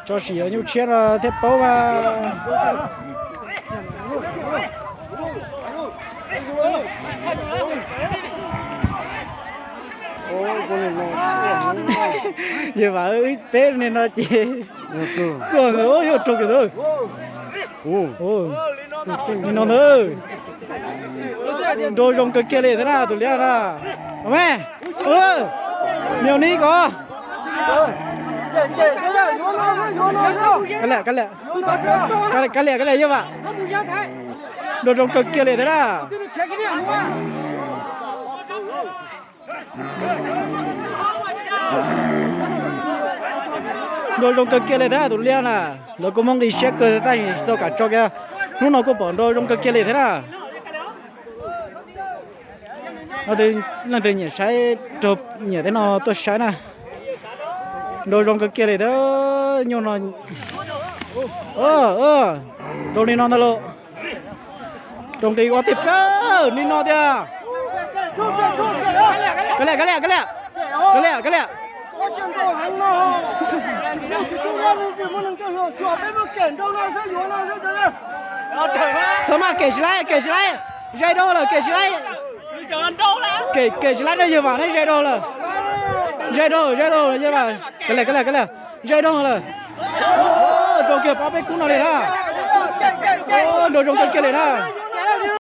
Tso sim yuav nyuj tshiab no thiaj paub mas. Yog vam peb ni no ces xuaj ntawd yog raug kiag ntawd. Ni no ntawd. Nraug zoo kawg kiag li thiab na tus liab na. Me, me nis ko. Kav liam, kav liam yog vam. Nraug zoo kawg kiag li thiab na. Nraug zoo kawg kiag li thiab tus liab na. Lawv kuj muab nqi siab kawg tab sis tsis tau kam tso kiag. Hnub no kuj pom nraug zoo kawg kiag li thiab na. Leej twg nyiam saib raug nyiam tej no tuaj saib na. Nraug zoo kawg kiag li thiab nyuj no. Raug li no ntag lauj. Raug nqi ua tij plawg li no tiag. Kav liam, kav liam, kav liam. Kav liam, kav liam. Txhob maj, kem tsis laib, kem tsis laib. Zais dhau lawm, kem tsis laib. Kem tsis laib na yawg vam ne, zais dhau lawm. Zais dhau, zais dhau lawm yawg vam. Kav liam, kav liam, kav liam. Zais dhau lawm. Raug kiag pab peb kub no li na. Nraug zoo kawg kiag li na.